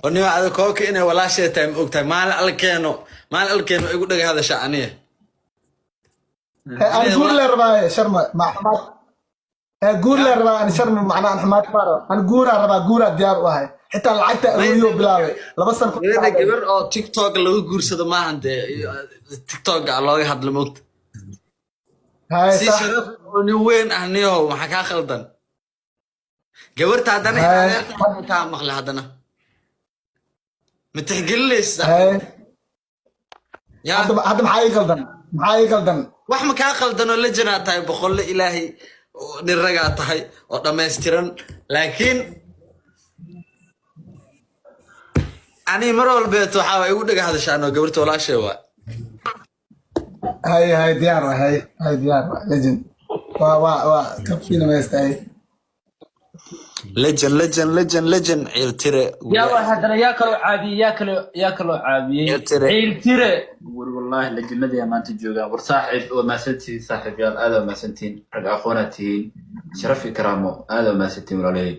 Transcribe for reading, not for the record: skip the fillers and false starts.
Oniyo ada kooka inay walaashay tahay ma ogtahay? Maalin alla keeno, maalin alla keeno igu dhaga hadasha aniga. Aan guur le rabaa, Sharma, ma xumaad guur le rabaa ani, Sharma. Macnaa aan xumaad ma raba, an guuraa rabaa, guuraa diyaar u ahay. Xitaa lacagta aruuriyo bilaabay 2 sano. Gabadha gabar oo TikTok lagu guursado maahan dee. TikTok looga hadlo, moogta? Haye. Si Sax. sharaf oo nin weyn ah niyow, maxaa kaa khaldan? Gabarta haddana in adeerta kaa maqle, haddana ma tixgelinaysa? Haye. Ya. Hadda maxaa ii qaldan? Maxaa ii qaldan? Wax ma kaa qaldanoo lejanaa tahay, boqolle ilaahay oo nin ragaa tahay oo dhammaystiran, laakiin ani mar walbeeto waxaa waa igu dhaga hadashaan oo gabarta walaashay waa. Haye, haye, diyaar waay. Haye, haye, diyaar waay. Legend waa kabkiina maysta. Haye. Legend, legend, legend, legend, Ciiltire. Yaa waa haddana yaa kaloo caabiyey? Yaa kaloo caabiyey? Ciiltire. Ciiltire. War wallaahi lejanadii maanta joogaan. War saaxiib, waa mahadsantihiin saaxiibyaal, aad waa mahadsantihiin, rag aqoonaad tihiin, sharaf iyo karaamo, aad waa mahadsantihiin walaalahay.